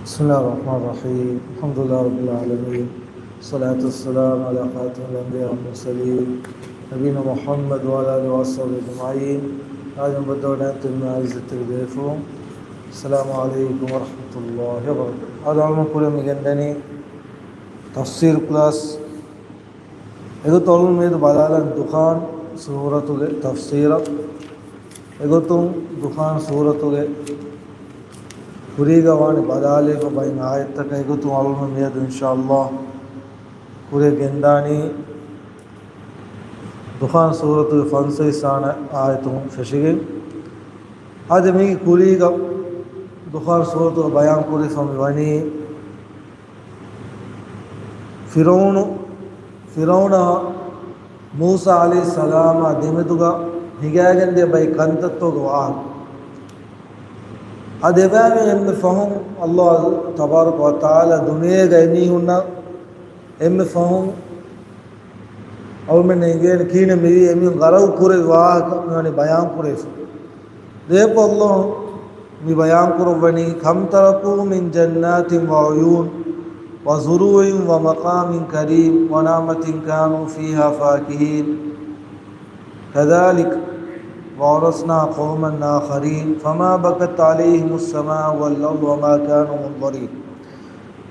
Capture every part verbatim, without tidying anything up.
بسم الله الرحمن الرحيم. الحمد لله رب العالمين. والصلاة والسلام على خاتم الأنبياء والمرسلين، نبينا محمد وعلى آله وصحبه أجمعين. އާދެ، ބައްދަލުވެ ތިބި އިއްޒަތްތެރި ބޭފުޅުން، السلام عليكم ورحمة الله وبركاته. އަދި އަޅުގަނޑު ކުރިން މި ގެންދަނީ ތަފްސީރު ކްލާސް. އެގޮތުން އަޅުގަނޑު މިއަދު ބަލާލަން ދުޚާން ސޫރަތުގެ ތަފްސީރަށް. އެގޮތުން ދުޚާން ސޫރަތުގެ ކުރީގަ ވާނެ ބަލާލައިފަ ބައެއް އާޔަތްތަކަށް. އެގޮތުން އަޅުގަނޑު މިއަދު އިންޝާﷲ ކުރިއަށް ގެންދާނީ ދުޚާން ސޫރަތުގެ ފަންސަވީސް ވަނަ އާޔަތުން ފެށިގެން. އާދެ، މީގެ ކުރީގަ ދުޚާން ސޫރަތުގަ ބަޔާން ކުރެވިފަ މި ވަނީ، ފިރައުނު، ފިރައުނާ މޫސާ ޢަލައިހިއްސަލާމާ ދެމެދުގަ ހިނގައިގެންދިޔަ ބައެއް ކަންތައްތަކުގެ ވާހަކަ. އަދި އެބައިމީހުން އެންމެ ފަހުން ﷲ ތަބާރަކަ ވަތަޢާލާ ދުނިޔޭގަ އެމީހުންނަށް އެންމެ ފަހުން އަޅުމެން އެނގޭނެ ކިހިނެއް މިވީ، އެމީހުން ޣަރަޤު ކުރެއްވި ވާހަކަ މިވަނީ ބަޔާން ކުރެވިފަ. ދެއަތް ﷲ މި ބަޔާން ކުރައްވަނީ، كم تركوا من جنات وعيون وزروع ومقام كريم ونعمة كانوا فيها فاكهين كذلك وأورثناها قوما آخرين فما بكت عليهم السماء والأرض وما كانوا منظرين.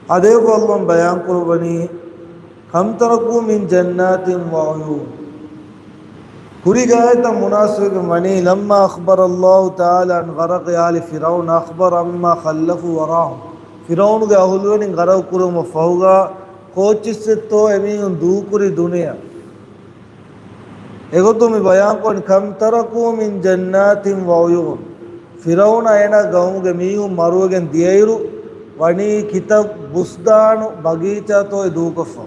އާދެ، ﷲ ބަޔާން ކުރައްވަނީ، كم تركوا من جنات وعيون. ކުރީގެ އާޔަތަށް މުނާސަބަތްވެގެން ވަނީ، لما أخبر الله تعالى عن غرق آل فرعون أخبر عما خلفوا وراءهم. ފިރައުނުގެ އަހުލުވެރިން ޣަރަޤު ކުރުމަށް ފަހުގަ ކޯއްޗިއްސެއްތޯ އެމީހުން ދޫކުރި ދުނިޔެއަށް. އެގޮތުން މި ބަޔާންކުރަނީ، كم تركوا من جنات وعيون. ފިރައުނާ އޭނާ ގައުމުގެ މީހުން މަރުވެގެން ދިޔައިރު، ވަނީ ކިތައް ބުސްދާނު ބަގީޗާތޯއޭ ދޫކޮށްފަ.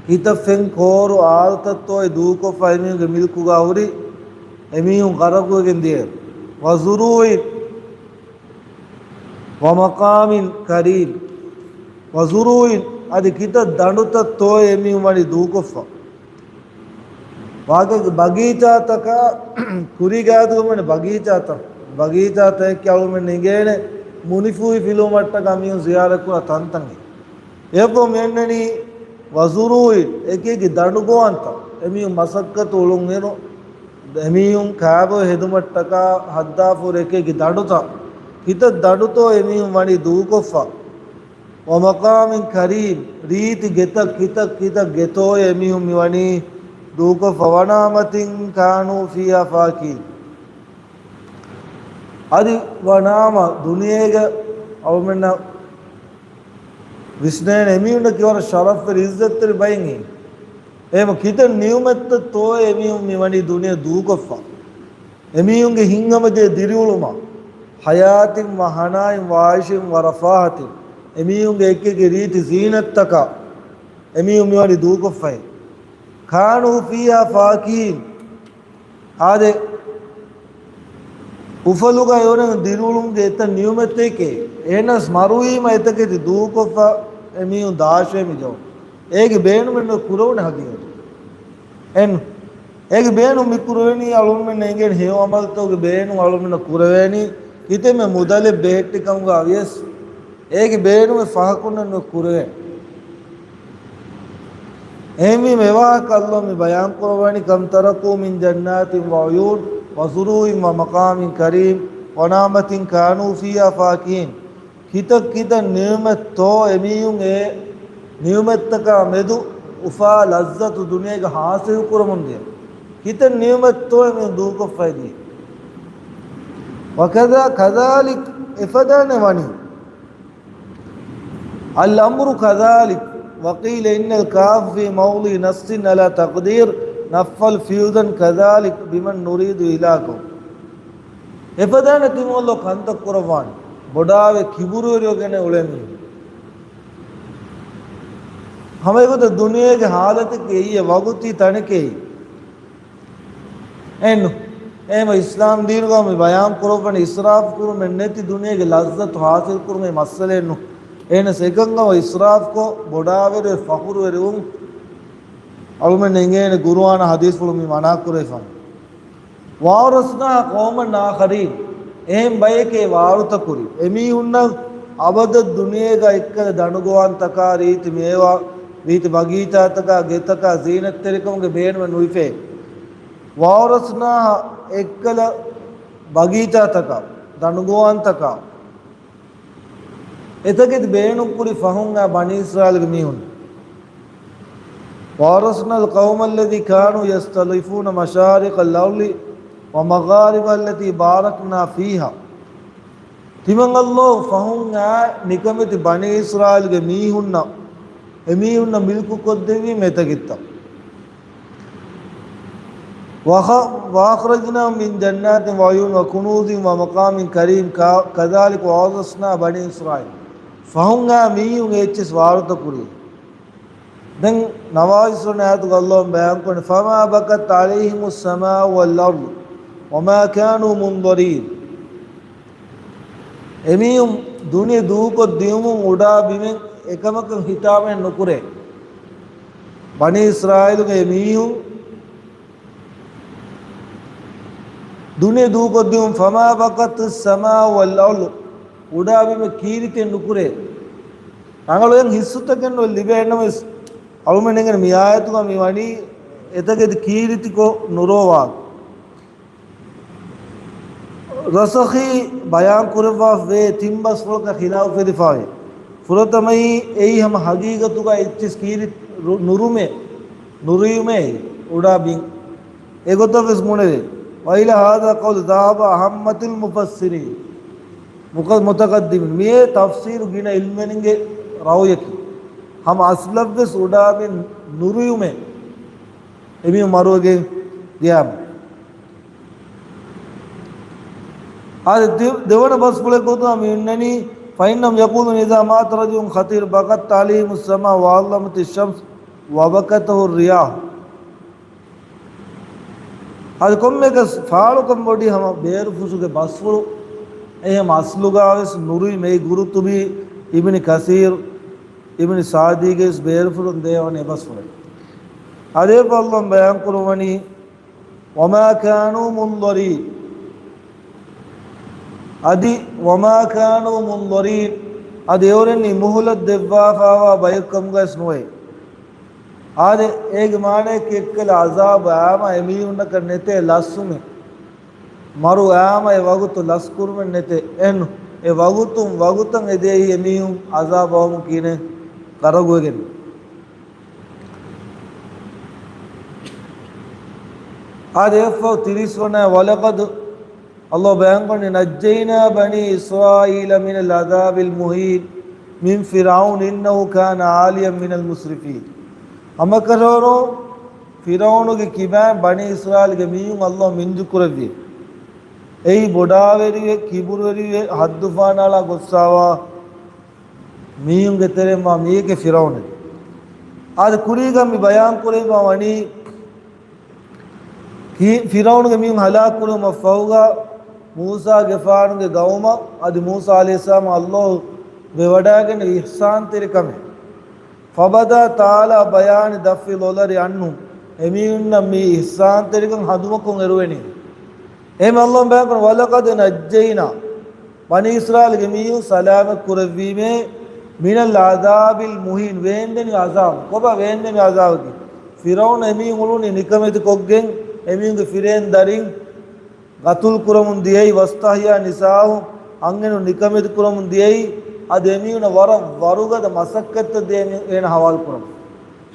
ކިތައް ފެން ކޯރު އާލްތައްތޯއޭ ދޫކޮށްފަ އެމީހުންގެ މިލްކުގަ ހުރި، އެމީހުން ޣަރަޤުވެގެން ދިޔައިރު. وزروع ومقام كريم. وزروع، އަދި ކިތައް ދަނޑުތައްތޯއޭ އެމީހުން ވަނީ ދޫކޮށްފަ. ވާގެ ބަގީޗާތަކާ، ކުރީގެ އާދުގަމެން ބަގީޗާތައް، ބަގީޗާތައް އެއްކި އަޅުމެން އެނގޭނެ މުނިފޫހި ފިލުވުމަށްޓަކާ މީހުން ޒިޔާރަތްކުރާ ތަންތަން. އެއަށްފަހު މިއަންނަނީ، وزروع، އެކިއެކި ދަނޑުގޮވާންތައް. އެމީހުން މަސައްކަތު އުޅުންއިރު، އެމީހުން ކާބޮއެ ހެދުމަށްޓަކާ ހައްދާފަހުރި އެކިއެކި ދަނޑުތައް. ކިތައް ދަނޑުތޯ އެމީހުން ވަނީ ދޫކޮށްފަ. ومقام كريم، ރީތި ގެތައް ކިތައް ކިތައް ގެތޯ އެމީހުން މިވަނީ ދޫކޮށްފަ. ونعمة كانوا فيها فاكهين. އަދި ވަނާމަ ދުނިޔޭގަ އަޅުމެންނަށް ވިސްނޭނެ އެމީހުންނަކީ ވަރަށް ޝަރަފްވެރި އިއްޒަތްތެރި ބައެއް. އެހެމަ ކިތައް ނިޢުމަތްތައްތޯ އެމީހުން މިވަނީ ދުނިޔެ ދޫކޮށްފަ. އެމީހުންގެ ހިތްހަމަޖެހޭ ދިރިއުޅުމަށް، حياة وهناء وعيش ورفاهة، އެމީހުންގެ އެކިއެކި ރީތި ޒީނަތްތަކަށް އެމީހުން މިވަނީ ދޫކޮށްފައި. كانوا فيها فاكهين. އާދެ، އުފަލުގަ އެވަރަށް ދިރިއުޅުމުގެ އެތައް ނިޢުމަތެކޭ. އެހެނަސް މަރުވީމަ އެތަކެތި ދޫކޮށްފަ އެމީހުން ދާށޭ މި ޖަހުން. އޭގެ ބޭނުމެއް ނުކުރެވުނު ހަގީގަތު. އެން އޭގެ ބޭނުން މި ކުރެވެނީ އަޅުމެން އެނގޭނެ ހެޔޮ އަމަލުތަކުގެ ބޭނުން އަޅުމެންނަށް ކުރެވޭނީ، ކިތަންމެ މުދަލެއް ބެހެއްޓިކަމުގަ ވިޔަސް އޭގެ ބޭނުމެއް ފަހަކުންނެއް ނުކުރެވޭ. އެހެންވީމަ އެވާހަކަ ﷲ މި ބަޔާން ކުރައްވަނީ، كم تركوا من جنات وعيون وزروع ومقام كريم ونعمة كانوا فيها فاكهين. ކިތައް ކިތައް ނިޢުމަތްތޯ އެމީހުން އެ ނިޢުމަތްތަކާ މެދު އުފާ ލައްޒަތު ދުނިޔޭގަ ޙާޞިލް ކުރަމުން ދިޔަ. ކިތައް ނިޢުމަތްތޯ އެމީހުން ދޫކޮށްފައި ދިޔަ. وكذا، كذلك، އެފަދައިން ވަނީ. الأمر كذلك، وقيل إن الكاف في موضع نصب على تقدير نفعل فعلا كذلك بمن نريد إهلاكه. އެފަދައިން ތިމަން ﷲ ކަންތައް ކުރައްވާނެ. ބޮޑާވެ ކިބުރުވެރިވެގެން އުޅޭ މީހުން. ހަމައެގޮތަށް ދުނިޔޭގެ ޙާލަތަކީ އެއީ، ވަގުތީ ތަނެކޭ. އެން، އެހެންވެ އިސްލާމް ދީނުގަ މި ބަޔާން ކުރައްވަނީ އިސްރާފް ކުރުމެއް ނެތި ދުނިޔޭގެ ލައްޒަތު ޙާޞިލް ކުރުމޭ މައްސަލައެއް ނޫން. އެހެނަސް އެކަންކަމަށް އިސްރާފްކޮށް ބޮޑާވެރިވެ ފަޚުރުވެރިވުން އަޅުމެން އެނގޭނެ ޤުރުއާނާ ޙަދީޘްފުޅުން މި މަނާ ކުރެވިފަ. وأورثناها قوما آخرين، އެހެން ބަޔެކޭ ވާރުތަކުރި. އެމީހުންނަށް އަބަދަށް ދުނިޔޭގަ އެއްކަލަ ދަނޑުގޮވާންތަކާ، ރީތި މޭވާ، ރީތި ބަގީޗާތަކާ، ގެތަކާ، ޒީނަތްތެރިކަމުގެ ބޭނުމެއް ނުވިފޭ. ވައައުރަސްނާހާ، އެއްކަލަ ބަގީޗާތަކާ، ދަނޑުގޮވާންތަކާ، އެތަކެތި ބޭނުންކުރި ފަހުން އާ ބަނީ އިސްރާއީލުގެ މީހުން. وَأَوْرَثْنَا الْقَوْمَ الَّذِينَ كَانُوا يَسْتَضْعَفُونَ مَشَارِقَ الْأَرْضِ وَمَغَارِبَهَا الَّتِي بَارَكْنَا فِيهَا. ތިމަން ﷲ ފަހުން އާ ނިކަމެތި ބަނީ އިސްރާއީލުގެ މީހުންނަށް، އެމީހުންނަށް މިލްކު ކޮށްދެއްވީ މެތަކެއްތައް. وَخَ-، وَأَخْرَجْنَاهُمْ مِنْ جَنَّاتٍ وَعُيُونٍ وَكُنُوزٍ وَمَقَامٍ كَرِيمٍ ކަ-، كَذَٰلِكَ وَأَوْرَثْنَا بَنِي إِسْرَائِيلَ. ފަހުން އާ މީހުން އެއްޗިސް ވާރުތަ ކުރީ. ދެން ނަވާވީސް ވަނަ އާޔަތުގަ ﷲ ބަޔާންކުރަނީ، فَمَا بَكَتْ عَلَيْهِمُ السَّمَاءُ وَالْأَرْضُ وَمَا كَانُوا مُنظَرِينَ. އެމީހުން ދުނިޔެ ދޫކޮށް ދިޔުމުން އުޑާ ބިމެއް އެކަމަކަށް ހިތާމައެއް ނުކުރޭ. ބަނީ އިސްރާއީލުގެ އެމީހުން ދުނިޔެ ދޫކޮށްދިއުން، فَمَا بَكَتِ السَّمَاءُ وَالْأَرْضُ، އުޑާ ބިމެއް ކީރިތިއެއް ނުކުރޭ. ރަނގަޅު އެހެން ހިއްސުތަކެއް ނުވެ ލިބޭ ނަމަވެސް، އަޅުމެން އެނގެން މި އާޔަތުގަ މި ވަނީ އެތަކެތި ކީރިތިކޮށް ނުރޯވާ. ރަސަޚީ ބަޔާން ކުރައްވާފަވޭ ތިން ބަސްފުޅަކަށް ޚިލާފު ފެދިފަވޭ. ފުރަތަމައީ އެއީ ހަމަ ހަގީގަތުގަ އެއްޗިސް ކީރި ރު-، ނުރުމޭ، ނުރުއިވުމޭ އުޑާ ބިން. އެގޮތަށް ވެސް ބުނެވޭ. وَإِلَى هَذَا الْقَوْلِ ذَهَبَ عَامَّةُ الْمُفَسِّرِينَ. މުކަ-، މުތަޤައްދިމީން. މިއޭ ތަފްސީރު ގިނަ ޢިލްމުވެރިންގެ ރައުޔަކީ. ހަމަ އަސްލަށްވެސް އުޑާ ބިން ނުރުއިވުމޭ އެމީހުން މަރުވެގެން ގެޔާމު. އާދެ، ދެ-، ދެވަނަ ބަސްފުޅެއް ގޮތުގަ މި އޮންނަނީ، فَإِنَّهُمْ يَقُولُونَ إِذَا مَاتَ رَجُلٌ خَطِيرٌ بَكَتْ عَلَيْهِمُ السَّمَاءُ وَأَظْلَمَتِ الشَّمْسُ وَبَكَتْهُ الرِّيَاحُ. އަދި ކޮންމެއަކަސް ފާޅުކަން ބޮޑީ ހަމަ ބޭރުފުށުގެ ބަސްފުޅު. އެހެން އަސްލުގަވެސް ނުރުއި މެއި ގުރުތުބީ އިބްނި ކަސީރު، އިބްނި ސާދީގެވެސް ބޭރުފުޅުން ދޭ ވަނީ ބަސްފުޅެއް. އަދި އެބަ ﷲ ބަޔާން ކުރައްވަނީ، وَمَا كَانُوا مُنظَرِينَ. އަދި، وَمَا كَانُوا مُنظَرِينَ. އަދި އެއުރެންނީ މުހުލަތް ދެއްވާފައިވާ ބަޔެއްކަމުގަވެސް ނުވޭ. އާދެ، އޭގެ މާނަޔަކީ އެއްކަލަ ޢަޒާބު އާމަ އެމީހުންނަކަށް ނެތޭ ލަސްވުމެއް. މަރު އާމަ އެ ވަގުތު ލަސްކުރުމެއް ނެތޭ. އެހެން އެ ވަގުތުން ވަގުތަށް އެދޭ އެމީހުން ޢަޒާބު އައުމުން ކިހިނެއް ކަރަގުވެގެން. އާދެ، އެއަށްފަހު ތިރީސް ވަނަ، وَلَقَدْ، ﷲ ބަޔާންކޮށް، نَجَّيْنَا بَنِي إِسْرَائِيلَ مِنَ الْعَذَابِ الْمُهِينِ مِنْ فِرْعَوْنَ إِنَّهُ كَانَ عَالِيًا مِنَ الْمُسْرِفِينَ. ހަމަކަށަވަރުން ފިރައުނުގެ ކިބައިން ބަނީ އިސްރާއީލްގެ މީހުން ﷲ މިންޖުކުރެއްވި. އެއީ ބޮޑާވެރިވެ، ކިބުރުވެރިވެ، ޙައްދުފަހަނައަޅާ ގޮއްސާވާ މީހުންގެ ތެރެއިން ވާ މީހެކޭ ފިރައުނެކޭ. އާދެ، ކުރީގަ މި ބަޔާން ކުރެވިފަ ވަނީ، ކީ-، ފިރައުނުގެ މީހުން ހަލާކު ކުރުމަށް ފަހުގަ، މޫސާގެފާނުގެ ގައުމަށް އަދި މޫސާ ޢަލައިހިއްސަލާމަށް ﷲ ވެވަޑައިގެން އިޙްސާންތެރިކަމެއް. فَبَدَأَ تَعَالَى بِبَيَانِ دَفْعِ الضَّرَرِ عَنْهُمْ. އެމީހުންނަށް މި އިޙްސާންތެރިކަން ހަނދުމަކޮށް އެރުވެނީ. އެހެން ﷲ ބަޔާންކުރަނީ، وَلَقَدْ نَجَّيْنَا، ބަނީ އިސްރާއީލްގެ މީހުން ސަލާމަތް ކުރެއްވީމޭ، مِنَ الْعَذَابِ الْمُهِينِ، ވޭންދެނި ޢަޒާބު. ކޮބާ ވޭންދެނި ޢަޒާބަކީ؟ ފިރައުނު އެމީހުން އުޅުނީ ނިކަމެތި ކޮށްގެން، އެމީހުންގެ ފިރޭން ދަރިން ގަތުލު ކުރަމުން ދިޔައީ، وَاسْتَحْيَا نِسَاءَهُمْ، އަންހެނުން ނިކަމެތި ކުރަމުން ދިޔައީ، އަދި އެމީހުންނަށް ވަރަށް ވަރުގަދަ މަސައްކަތްތައް ދޭ އޭނަ ހަވާލު ކުރަމުން.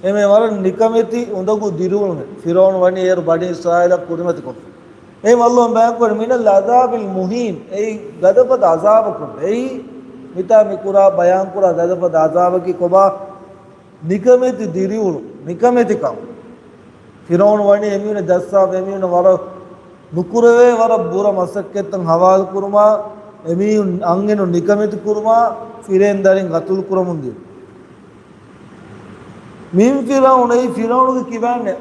އެމެ ވަރަށް ނިކަމެތި އުނދަގޫ ދިރިއުޅުމެއް ފިރައުނު ވަނީ އޭރު ބަނީ އިސްރާއީލަށް ކުރިމަތިކޮށްފަ. އެހެން ﷲ ބަޔާންކުރަނީ، مِنَ الْعَذَابِ الْمُهِينِ، އެއީ ގަދަފަދަ ޢަޒާބަކުން. އެއީ މިތާ މި ކުރާ ބަޔާންކުރާ ގަދަފަދަ ޢަޒާބަކީ ކޮބާ؟ ނިކަމެތި ދިރިއުޅުން، ނިކަމެތިކަން. ފިރައުނު ވަނީ އެމީހުން ޖައްސާފަ، އެމީހުން ވަރަށް ނުކުރެވޭ ވަރަށް ބުރަ މަސައްކަތްތައް ހަވާލު ކުރުމާ، އެމީހުން އަންހެނުން ނިކަމެތި ކުރުމާ، ފިރޭން ދަރިން ގަތުލު ކުރަމުން ދިޔަ. މިން ފިރައުނު، އެއީ ފިރައުނުގެ ކިބައިންނޭ،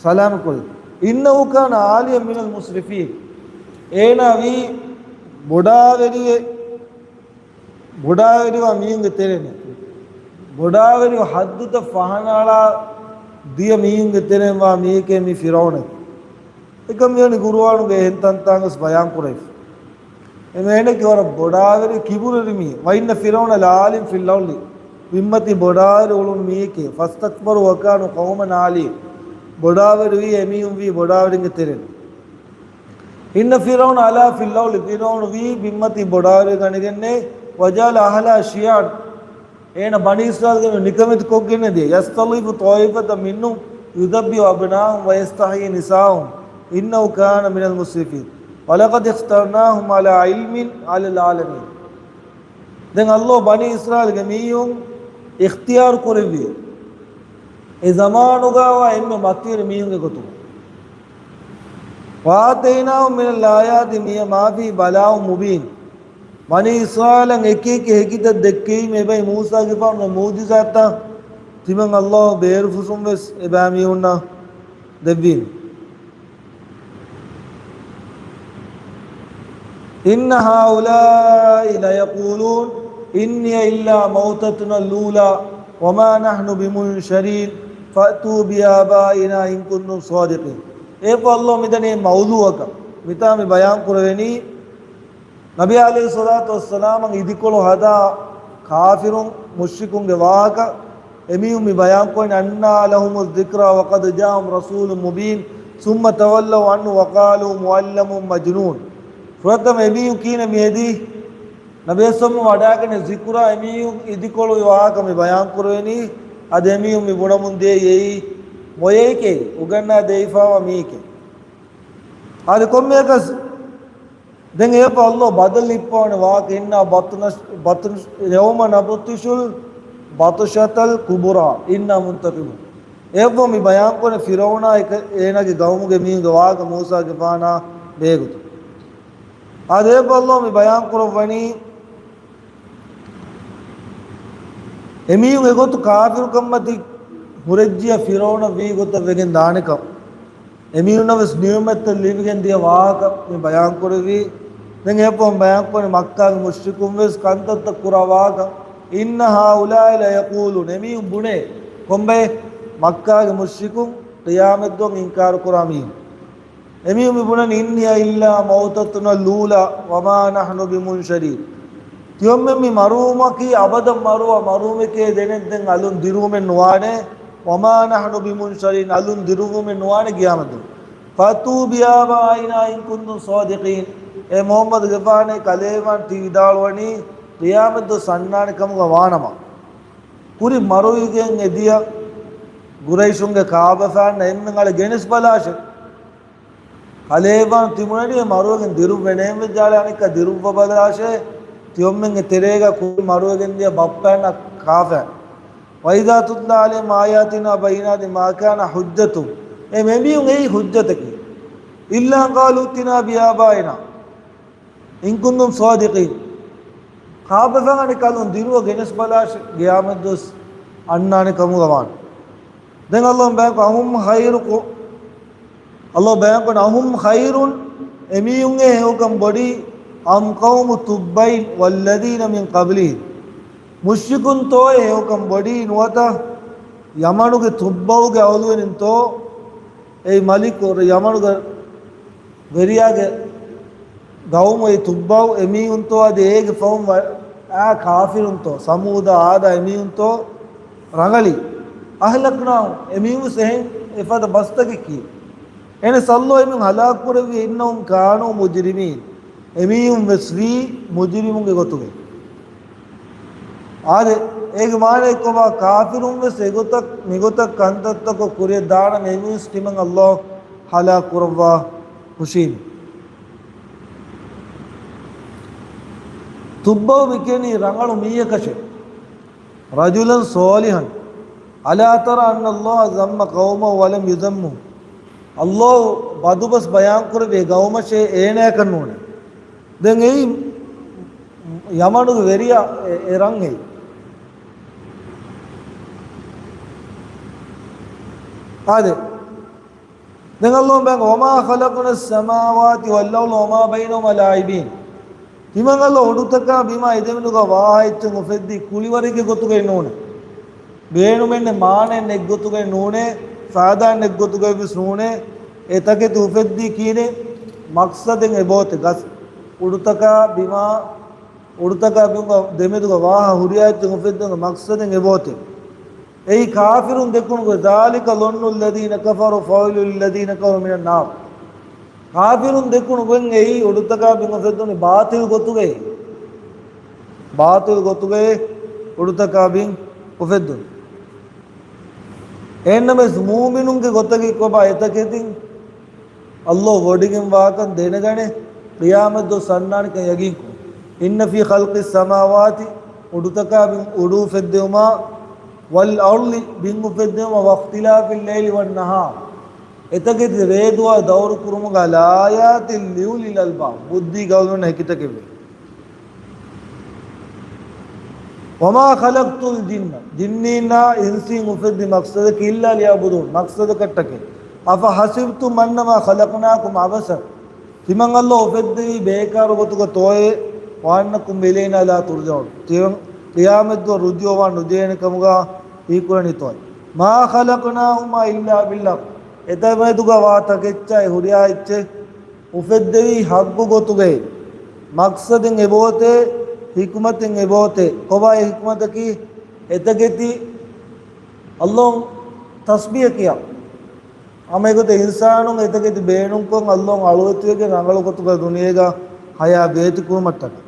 ސަލާމަތް ކުރޭ. إِنَّهُ كَانَ عَالِيًا مِنَ الْمُسْرِفِينَ. އޭނާ ވީ ބޮޑާވެރިވެ، ބޮޑާވެރިވާ މީހުންގެ ތެރެއިން. ބޮޑާވެރިވާ ޙައްދުތައް ފަހަނައަޅާ ދިޔަ މީހުންގެ ތެރެއިން ވާ މީހެކޭ މި ފިރައުނެއް. އެކަން މިވަނީ ޤުރުއާނުގެ އެހެން ތަންތާނގަސް ބަޔާން ކުރެވިފަ. އެމީހުންނަކީ ވަރަށް ބޮޑާވެރި ކިބުރުވެރި މީހެއް. وإن فرعون لعال في الأرض، ބިންމަތީ ބޮޑާވެރި އުޅުނު މީހެކޭ. فاستكبر وكانوا قوما عالين، ބޮޑާވެރިވީ އެމީހުން ވީ ބޮޑާވެރިންގެ ތެރެއިން. إن فرعون علا في الأرض، ފިރުޢައުނު ވީ ބިންމަތީ ބޮޑާވެރި ގަނެގެންނޭ. وجعل أهلها شيعا، އޭނަ ބަނީ އިސްރާއީލްގެ ނިކަމެތި ކޮށްގެންނެދިޔަ. يستضعف طائفة منهم يذبح أبناءهم ويستحيي نساءهم إنه كان من المسرفين ولقد اخترناهم على علم على العالمين. ދެން ﷲ ބަނީ އިސްރާއީލްގެ މީހުން އިޚްތިޔާރު ކުރެއްވި އެ ޒަމާނުގަވާ އެންމެ މަތިވެރި މީހުންގެ ގޮތުން. وآتيناهم من الآيات ما فيه بلاء مبين. ބަނީ އިސްރާއީލަށް އެކި އެކި ހެކިތައް ދެއްކެވީމޭ އެބައި މޫސާގެފާނުގެ މުޢުޖިޒާތްތައް ތިމަން ﷲ ބޭރުފުށުން ވެސް އެބައިމީހުންނަށް ދެއްވީމެ. إن هؤلاء ليقولون إن هي إلا موتتنا الأولى وما نحن بمنشرين فأتوا بآبائنا إن كنتم صادقين. އޭ ﷲ، މިދަނީ މައުޟޫޢަކަށް. މިތާ މި ބަޔާން ކުރެވެނީ ނަބީ ޢަލައިހިއްޞަލާތު ވައްސަލާމަށް އިދިކޮޅު ހަދާ ކާފިރުން މުޝްރިކުންގެ ވާހަކަ. އެމީހުން މި ބަޔާންކުރަނީ أنى لهم الذكرى وقد جاءهم رسول مبين ثم تولوا عنه وقالوا معلم مجنون. ފުރަތަމަ އެމީހުން ކީނެ މިއެދީ ނަބީ އަސްލަމް ވަޑާގެން ޒިކުރާ އެމީހުން އިދިކޮޅު ވާހަކަ މި ބަޔާން ކުރެވެނީ. އަދި އެމީހުން މި ބުނަމުން ދިޔައީ އެއީ މޮޔައެކޭ، އުގަންނާ ދެވިފާވާ މީހެކޭ. އަދި ކޮންމެއަކަސް ދެން އެއަށް ﷲ ބަދަލު ހިއްޕަވަނީ ވާހަކަ إنا بطش، بطش، يوم نبطش البطشة الكبرى إنا منتقمون. އެއަށް މި ބަޔާންކުރަނީ ފިރުޢައުނާ އެކަ-، އޭނާގެ ގައުމުގެ މީހުންގެ ވާހަކަ މޫސާގެފާނާ ބެހޭގޮތުން. އާދެ، އެއަށް ﷲ މި ބަޔާން ކުރައްވަނީ، އެމީހުން އެގޮތު ކާފިރުކަންމަތި ހުރެއްޖިޔަ ފިރުޢައުނަށް ވީ ގޮތަށް ވެގެން ދާނެކަން. އެމީހުންނަށް ވެސް ނިޢުމަތްތައް ލިބިގެން ދިޔަ ވާހަކަ މި ބަޔާން ކުރެއްވީ. ދެން އެއަށް ބަޔާން ކުރަނީ މައްކާގެ މުޝްރިކުން ވެސް ކަންތައްތައް ކުރާ ވާހަކަ. إن هؤلاء ليقولون، އެމީހުން ބުނޭ. ކޮންބައެއް؟ މައްކާގެ މުޝްރިކުން، ޤިޔާމަތްދުވަހަށް އިންކާރު ކުރާ މީހުން. އެމީހުން މި ބުނަނީ إن هي إلا موتتنا الأولى وما نحن بمنشرين. ތިޔޮމެން މި މަރުވުމަކީ އަބަދަށް މަރުވާ މަރުވުމެކޭ، ދެނެއް ދެން އަލުން ދިރުވުމެއް ނުވާނެ. وما نحن بمنشرين، އަލުން ދިރުވުމެއް ނުވާނެ ޤިޔާމަތްދުވަހު. فأتوا بآبائنا إن كنتم صادقين. އޭ މުޙައްމަދުގެފާނޭ، ކަލޭގެފާނު ތި ވިދާޅުވަނީ ޤިޔާމަތްދުވަސް އަންނާނެ ކަމުގަ ވާނަމަ، ކުރިން މަރުވިގެން އެދިޔަ ޤުރައިޝުންގެ ކާބަފާންނަށް އެންމެން އަޅެ ގެނެސް ބަލާށޭ. ކަލޭގެފާނު ތި ބުނަނީ މަރުވެގެން ދިރުއްވެނޭން ވެއްޖާ އަޅެ އަނެއްކާ ދިރުއްވަބަލާށޭ. ތިޔޮމެންގެ ތެރޭގަ ކުރިން މަރުވެގެން ދިޔަ ބައްޕައަންނަ ކާފަ. وإذا تتلى عليهم آياتنا بينات ما كان حجتهم، އެ މެމިޔުން އެއީ ޙުއްޖަތަކީ. إلا أن قالوا ائتنا بآبائنا إن كنتم صادقين. ކާބަފާން އަނެއްކާ އަލުން ދިރުއްވަ ގެނެސް ބަލާށޭ، ޤިޔާމަތްދުވަސް އަންނާނެ ކަމުގަ ވާނެ. ދެން ﷲ ބަޔާންކޮށް، أهم خير، ﷲ ބަޔާންކޮށް، أهم خير، އެމީހުންގެ ހެޔޮކަން ބޮޑީ، أم قوم تبع والذين من قبلهم. މުޝްރިކުންތޯއޭ ހެޔޮކަން ބޮޑީ ނުވަތަ ޔަމަނުގެ ތުއްބައުގެ އަހުލުވެރިންތޯ؟ އެއީ މަލިކު ޔަމަނުގެ ވެރިޔާގެ ގައުމު އެ ތުއްބައު އެމީހުންތޯ އަދި އޭގެ ފަހުން ވަ-، އާ ކާފިރުންތޯ، ސަމޫދާ އާދާ އެމީހުންތޯ ރަނގަޅީ. أهلكناهم، އެމީހުން ވެސް އެހެން އެފަދަ ބަސްތަކެއްކީ. އެހެނަސް ﷲ އެމީހުން ހަލާކު ކުރެއްވީ، إنهم كانوا مجرمين، އެމީހުން ވެސް ވީ މުޖްރިމުންގެ ގޮތުގައި. އާދެ، އޭގެ މާނައަކީ ކޮބާ؟ ކާފިރުން ވެސް އެގޮތަށް މިގޮތަށް ކަންތައްތަކޮށް ކުރިޔަށް ދާނަމޭ އެމީހުން ވެސް ތިމަން ﷲ ހަލާކު ކުރައްވާ ހުށީމެ. ތުއްބައު މި ކިޔަނީ ރަނގަޅު މީހަކަށޭ. رجلا صالحا. ألا تر أن الله ذم قوما ولم يذمه. ﷲ ބަދުބަސް ބަޔާންކުރެއްވި ގައުމަށޭ އޭނަޔަކަށް ނޫނޭ. ދެން އެއީ ޔަމަނުގެ ވެރިޔާ އެ، އެ ރަން އެއީ. އާދެ. ދެން ﷲ ބަޔާން، وما خلقنا السماوات والأرض وما بينهما لاعبين. ތިމަން ﷲ އުޑުތަކާ ބިމާ އެދެމެދުގަ ވާހައެއްޗެއް އުފެއްދީ ކުޅިވަރެއްގެ ގޮތުގައި ނޫނޭ. ބޭނުމެއް ނެތް މާނައެއް ނެތް ގޮތުގައި ނޫނޭ، ފާދައެއް ނެތް ގޮތުގައި ވެސް ނޫނޭ. އެ ތަކެތި އުފެއްދީ ކީނެ މަޤްޞަދެއް އެބައޮތޭ، ގަސް އުޑުތަކާ ބިމާ، އުޑުތަކާ ބިމުގަ ދެމެދުގަ ވާހަ ހުރިހާ އެއްޗެއް އުފެއްދުމުގެ މަޤްޞަދެއް އެބައޮތޭ. އެއީ ކާފިރުން ދެކުނު ގޮތް، ذَٰلِكَ ظَنُّ الَّذِينَ كَفَرُوا فَوَيْلٌ لِلَّذِينَ كَفَرُوا مِنَ النَّارِ. ކާފިރުން ދެކުނު ގޮތް އެއީ އުޑުތަކާ ބިން އުފެއްދުނީ ބާޠިލް ގޮތުގައޭ. ބާޠިލް ގޮތުގައޭ އުޑުތަކާ ބިން އުފެއްދުނީ. އެހެންނަމަވެސް މުއުމިނުންގެ ގޮތަކީ ކޮބާ؟ އެތަކެތިން ﷲ ވޮޑިގެން ވާކަން ދެނެގަނެ، ޤިޔާމަތްދުވަސް އަންނާނެކަން ޔަގީންކުރުން. إِنَّ فِي خَلْقِ السَّمَاوَاتِ، އުޑުތަކާ ބިން އުޑު އުފެއްދެވުމާ، وَالْأَرْضِ، ބިން އުފެއްދެވުމާ، وَاخْتِلَافِ اللَّيْلِ وَالنَّهَارِ، އެތަކެތި ރޭދުވާ ދައުރު ކުރުމުގަ، لَآيَاتٍ لِأُولِي الْأَلْبَابِ، ބުއްދީ ގަބޫލުވަން ހެކިތަކެއްވޭ. وَمَا خَلَقْتُ الْجِنَّ، ޖިންނީންނާ އިންސީން އުފެއްދި މަޤްޞަދަކީ، إِلَّا لِيَعْبُدُونِ، މަޤްޞަދަކަށްޓަކައި. أَفَحَسِبْتُمْ أَنَّمَا خَلَقْنَاكُمْ عَبَثًا، ތިމަން ﷲ އުފެއްދެވީ ބޭކާރު ގޮތުގަ ތޯއޭ؟ وَأَنَّكُمْ إِلَيْنَا لَا تُرْجَعُونَ، ތިމަން ޤިޔާމަތްދުވަ ރުޖޫޢަވާން ނުޖެހޭނެ ކަމުގަ ހީކުރަނީތޯއޭ؟ مَا خَلَقْنَاهُمَا إِلَّا بِالْحَقِّ، އެތަންމެދުގަ ވާ ތަކެއްޗާއި ހުރިހާ އެއްޗެއް އުފެއްދެވީ ޙައްޤު ގޮތުގައޭ. މަޤްޞަދެއް އެބައޮތޭ، ޙިކުމަތެއް އެބައޮތޭ. ކޮބާ އެ ޙިކުމަތަކީ؟ އެތަކެތި ﷲ ތަސްބީޙަ ކިޔާ، ހަމަ އެގޮތަށް އިންސާނުން އެތަކެތި ބޭނުންކޮށް، ﷲ އަޅުވެތިވެގެން ރަނގަޅު ގޮތުގަ ދުނިޔޭގަ ޙަޔާތް ބޭތިކުރުމަށްޓަކައި.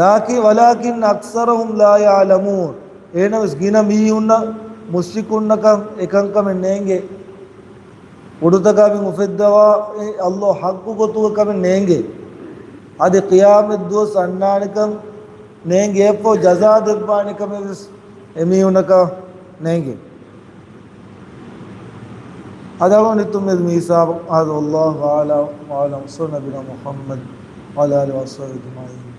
لَٰكِنَّ، وَلَٰكِنَّ أَكْثَرَهُمْ لَا يَعْلَمُونَ. އެހެނަސް ގިނަ މީހުންނަށް، މުޝްރިކުންނަކަށް އެކަންކަމެއް ނޭނގޭ. އުޑުތަކާ ބިން އުފެއްދަވާ އެ ﷲ ޙައްޤު ގޮތުގަ ކަމެއް ނޭނގޭ. އަދި ޤިޔާމަތްދުވަސް އަންނާނެކަން ނޭނގޭ، އެއަށްފަހު ޖަޒާ ދެއްވާނެ ކަމެއް ވެސް އެމީހުންނަކަށް ނޭނގޭ. އަދި އަޅުގަނޑު ނިތުން މި ހިސާބު. هذا والله أعلم وأعلم، صلى نبينا محمد وعلى آله وصحبه أجمعين.